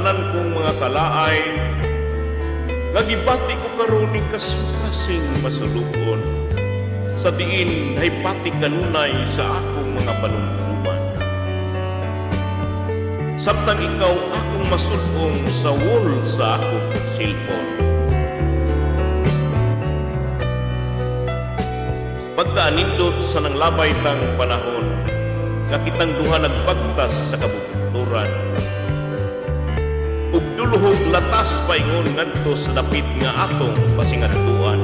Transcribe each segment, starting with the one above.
tanan kong mga kalaay nga gibati ko karon ning kasing-kasing masulubon sa diin nahipati kanunay sa akong mga panumduman. Samtang ikaw akong masulong sa wall sa akong cellphone. Pagkaanindot sa nanglabay tang panahon, nga kitang duha nagbagtas sa kabugturan. Ug duluhog latas paingon ngadto sa dapit nga atong pasingadtuan.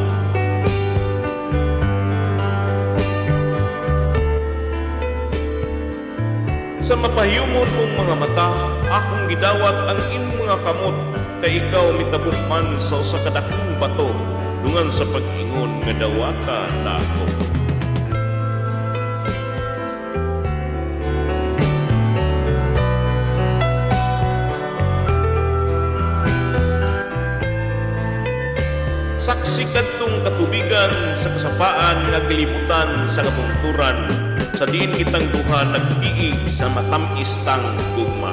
Sa mapahiyumon mong mga mata, akong gidawat ang imong mga kamot kay ikaw mitabok man sa usa ka dakong bato dungan sa pag-ingon nga dawata na ako. Saksi kadtong katubigan sa kasapaan nga gilibutan sa kabungturan sa diin kitang duha nagtiig sa matam-is tang gugma.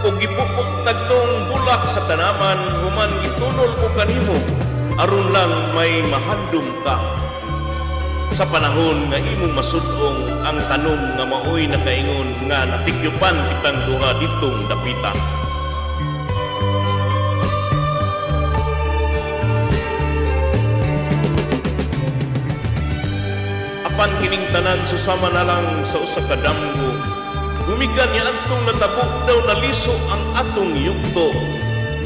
Ug gipupok kadtong bulak sa tanaman human gitunol ko kanimo aron lang may mahandom ka. Sa panahon nga imong masud-ong ang tanom nga maoy nakaingon nga natikyupan kitang duha ditong dapita. Apan kining tanan susama na lang sa usa ka damgo. Gumikan niya atong natabo daw naliso ang atong yugto.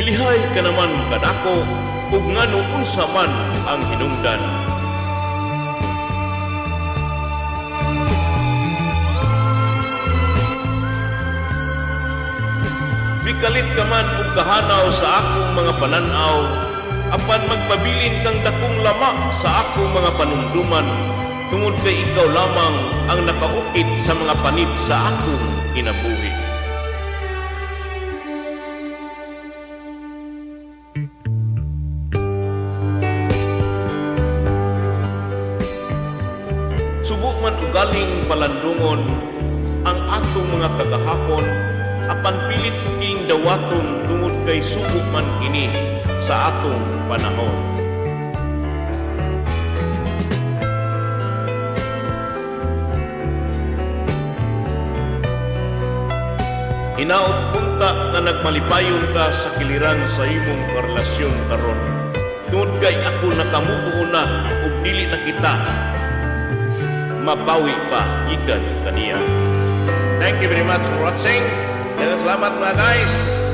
Milihay ka naman kanako ug ngano unsa man ang hinungdan. Mikalit ka man ug kahanaw sa akong mga pananaw, apan magpabilin kang dakong lama sa akong mga panumduman, tungod kay ikaw lamang ang nakaukit sa mga panit sa akong kinabuhi. Subo man ugaling palandungon ang atong mga kagahapon, apan pilit kining dawaton tungod kay subo man kini sa atong panahon. Hinaot unta nga nagmalipayon ka sa kiliran sa imong karelasyon karon. Tungod kay ako nakamubuo na ug dili na kita mabawi pa gikan kaniya. Thank you very much for watching. Salamat, mga guys.